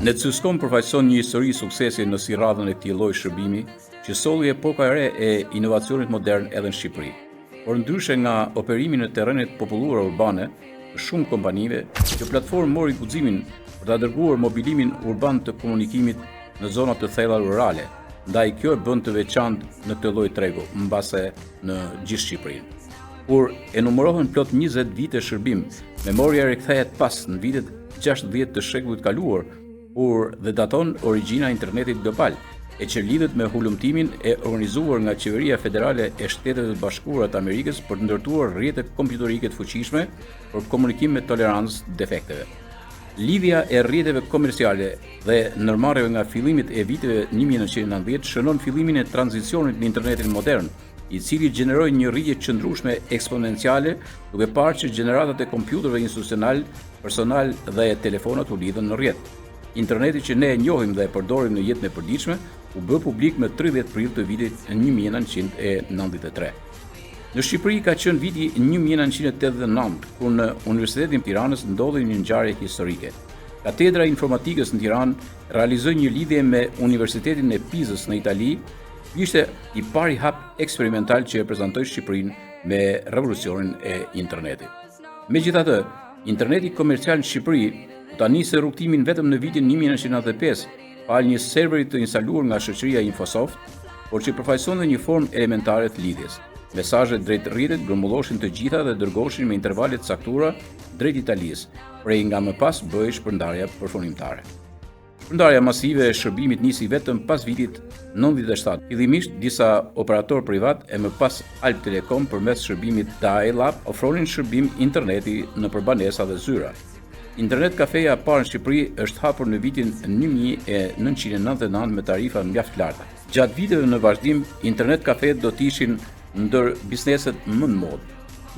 Netsuscom përfaqëson një histori suksesi në sirradhën e këtij lloj shërbimi që solli epoka e re e inovacionit modern edhe në Shqipëri. Por ndryshe nga operimi në terrenet populluara urbane të shumë kompanive, kjo platformë mori guximin për ta dërguar mobilimin urban të komunikimit në zona të thella rurale, ndaj kjo e bën të veçantë në këtë lloj tregu, mbase në gjithë Shqipërinë. Kur e numërohen plot 20 vite shërbim, memoria rikthehet pas në vitet 60 të shekullit kaluar, kur dhe daton origjina e internetit global, e që lidhet me hulumtimin e organizuar nga Qeveria Federale e Shteteve të Bashkuara të Amerikës për të ndërtuar rrjete kompjuterike të fuqishme për komunikim me tolerancë defekteve. Lidhja e rrjeteve komerciale dhe ndërmarrjeve nga fillimet e viteve 1990 shënon fillimin e tranzicionit në internetin modern, i cili gjeneroi një rritje të qëndrueshme eksponenciale, duke parë që gjeneratat e kompjuterëve institucional, personal dhe telefonat u lidhën në rrjet. Interneti që ne e njohim dhe e përdorim në jetën e përditshme u bë publik më 30 prill të vitit 1993. Në Shqipëri ka qenë viti 1989, kur në Universitetin e Tiranës ndodhi një ngjarje historike. Katedra e Informatikës në Tiranë realizoi një lidhje me Universitetin e Pizës në Itali, Ky ishte i pari hap eksperimental që e prezantoi Shqipërinë me revolucionin e internetit. Megjithatë, interneti komercial në Shqipëri do ta niste rrugëtimin vetëm në vitin 1995, falë një serveri të instaluar nga shoqëria Infosoft, por që përfaqësonte një formë elementare të lidhjes. Mesazhet drejt rrjetit grumbulloshin të gjitha dhe dërgoheshin me intervale të caktuara drejt Italisë, prej nga më pas bëhej shpërndarja përfundimtare. Shpërndarja masive e shërbimit nisi vetëm pas vitit 97, fillimisht disa operatorë privat e më pas Albtelecom përmes shërbimit dial-up ofronin shërbim interneti nëpër banesa dhe zyra. Internet kafeja e parë në Shqipëri është hapur në vitin 1999 me tarifa mjaft të larta. Gjatë viteve në vazhdim, internet kafetë do të ishin ndër bizneset më në modë.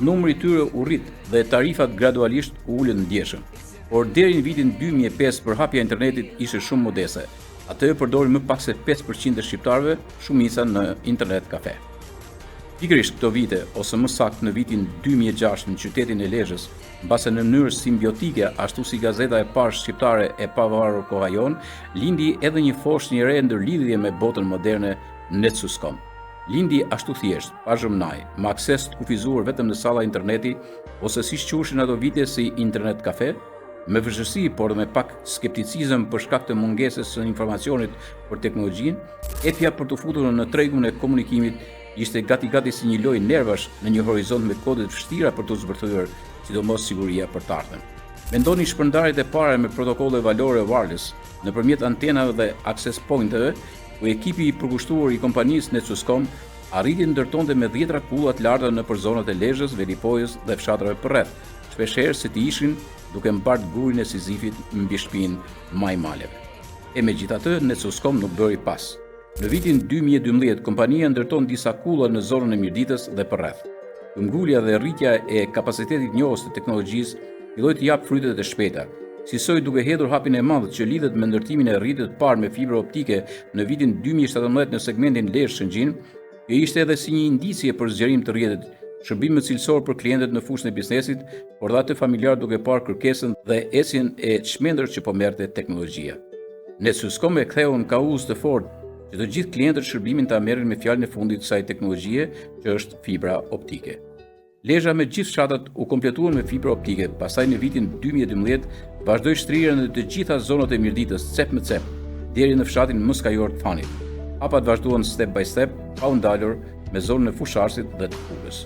Numri i tyre u rrit dhe tarifat gradualisht u ulën ndjeshëm. Por deri në vitin 2005 përhapja e internetit ishte shumë modeste. Atë e përdorin më pak se 5% e shqiptarëve, shumica në internet kafe. Pikërisht këto vite, ose më saktë në vitin 2006 në qytetin e Lezhës, mbase në mënyrë simbiotike, ashtu si gazeta e parë shqiptare e pavarur Koha Jonë, lindi edhe një foshnjë e re ndërlidhje me botën moderne Netsuscom. Lindi ashtu thjesht, pa zhurmnajë, me akses të kufizuar vetëm në salla interneti ose siç quheshin ato vite si internet kafe, me vështirësi, por dhe me pak skepticizëm për shkak të mungesës së informacionit për teknologjinë, epja për t'u futur në tregun e komunikimit ishte gati-gati si një lojë nervash në një horizont me kode të vështira për t'u zbërthyer, sidomos siguria për të ardhmen. Mendoni shpërndarjet e para me protokolle valore wireless nëpërmjet antenave dhe access pointeve, ku ekipi i përkushtuar i kompanisë Netsuscom arriti të ndërtonte me dhjetra kulla të larta nëpër zonat e Lezhës, Velipojës dhe fshatrave përreth, shpeshherë si të ishin duke mbart gurin e Sizifit mbi shpinë majë maleve. E megjithatë, Netsuscom nuk bëri pas. Në vitin 2012, kompania ndërton disa kulla në zonën e Mirditës dhe përreth. Këmbgulja dhe rritja e kapacitetit njohës të teknologjisë filloi të japë frytet e shpejta. Kësisoj duke hedhur hapin e madh që lidhet me ndërtimin e rrjetit të parë me fibër optike në vitin 2017 në segmentin Lezhë-Shëngjin, kjo ishte edhe si një indicie për zgjerim të rrjetit, shërbim më cilësor për klientët në fushën e biznesit, por dhe atë familjar duke parë kërkesën dhe ecjen e çmendur që po merrte teknologjia. Netsuscom e ktheu në kauzë të fortë që të gjithë klientët shërbimin ta merrin me fjalën e fundit të kësaj teknologjie që është fibra optike. Lezha me gjithë fshatrat u kompletuan me fibra optike, pastaj në vitin 2012 vazhdoi shtrirja në të gjitha zonat e Mirditës, cep më cep, deri në fshatin më skajor të Fanit. Hapat vazhduan step by step, pa u ndalur me zonën e Fushë-Arrëzit dhe të Pukës.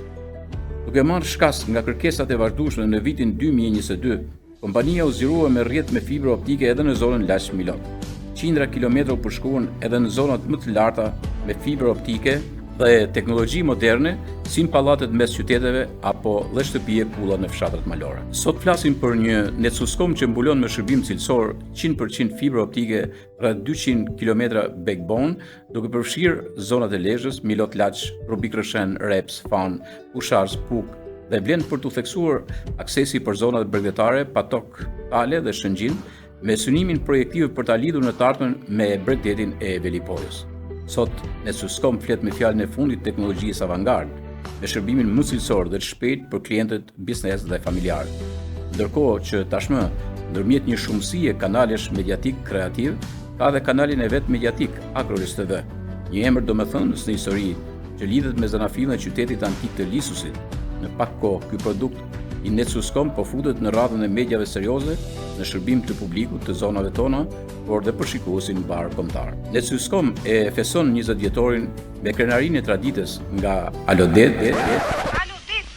Duke marrë shkas nga kërkesat e vazhdueshme në vitin 2022, Kompania u zgjerua me rrjet me fibra optike edhe në zonën Laç-Milot. Qindra kilometra u përshkuan edhe në zonat më të larta me fibra optike dhe teknologji moderne, si në pallatet mes qyteteve apo dhe shtëpi e kulla në fshatrat malore. Sot flasim për një Netsuscom që mbulon me shërbim cilësor 100% fibra optike rreth 200 kilometra backbone, duke përfshirë zonat e Lezhës, Milot Laç, Rubik Rrëshen, Reps, Fan, Fushë-Arrëz, Pukë dhe vlen për t'u theksuar aksesi për zonat bregdetare Patok, Tale dhe Shëngjin, me synimin projektiv për ta lidhur në të ardhmen me bregdetin e Velipojës. Sot, Netsuscom flet me fjalën e fundit të teknologjisë avangard, me shërbimin më cilësor dhe të shpejtë për klientët biznes dhe familjar. Ndërkohë që tashmë Ndërmjet një shumësie kanalesh mediatik kreativ, ka dhe kanalin e vet mediatik, Akrolis TV, një emër domethënës në histori që lidhet me zanafillën e qytetit antik të Lisusit. Në pak kohë, ky produkt i Netsyz.com po futet në radhën e mediave serioze në shërbim të publikut të zonave tona, por dhe për shikuesin mbarëkombëtar. Netsyz.com e feston 20 vjetorin me krenarinë e traditës nga Alo Ded, Alo Ded,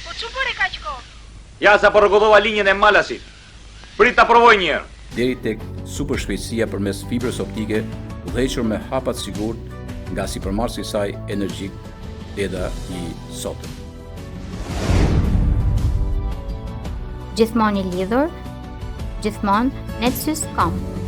po ç'u bëre kaq kohë? Ja sapo rregullova linjën e Malasit. Prit ta provoj një herë. Deri tek supershpejtësia përmes fibrës optike, udhëhequr me hapa të sigurt nga sipërmarrësi i saj energjik, Deda i sotëm. Gjithmonë i lidhur, gjithmonë Netsyz.com.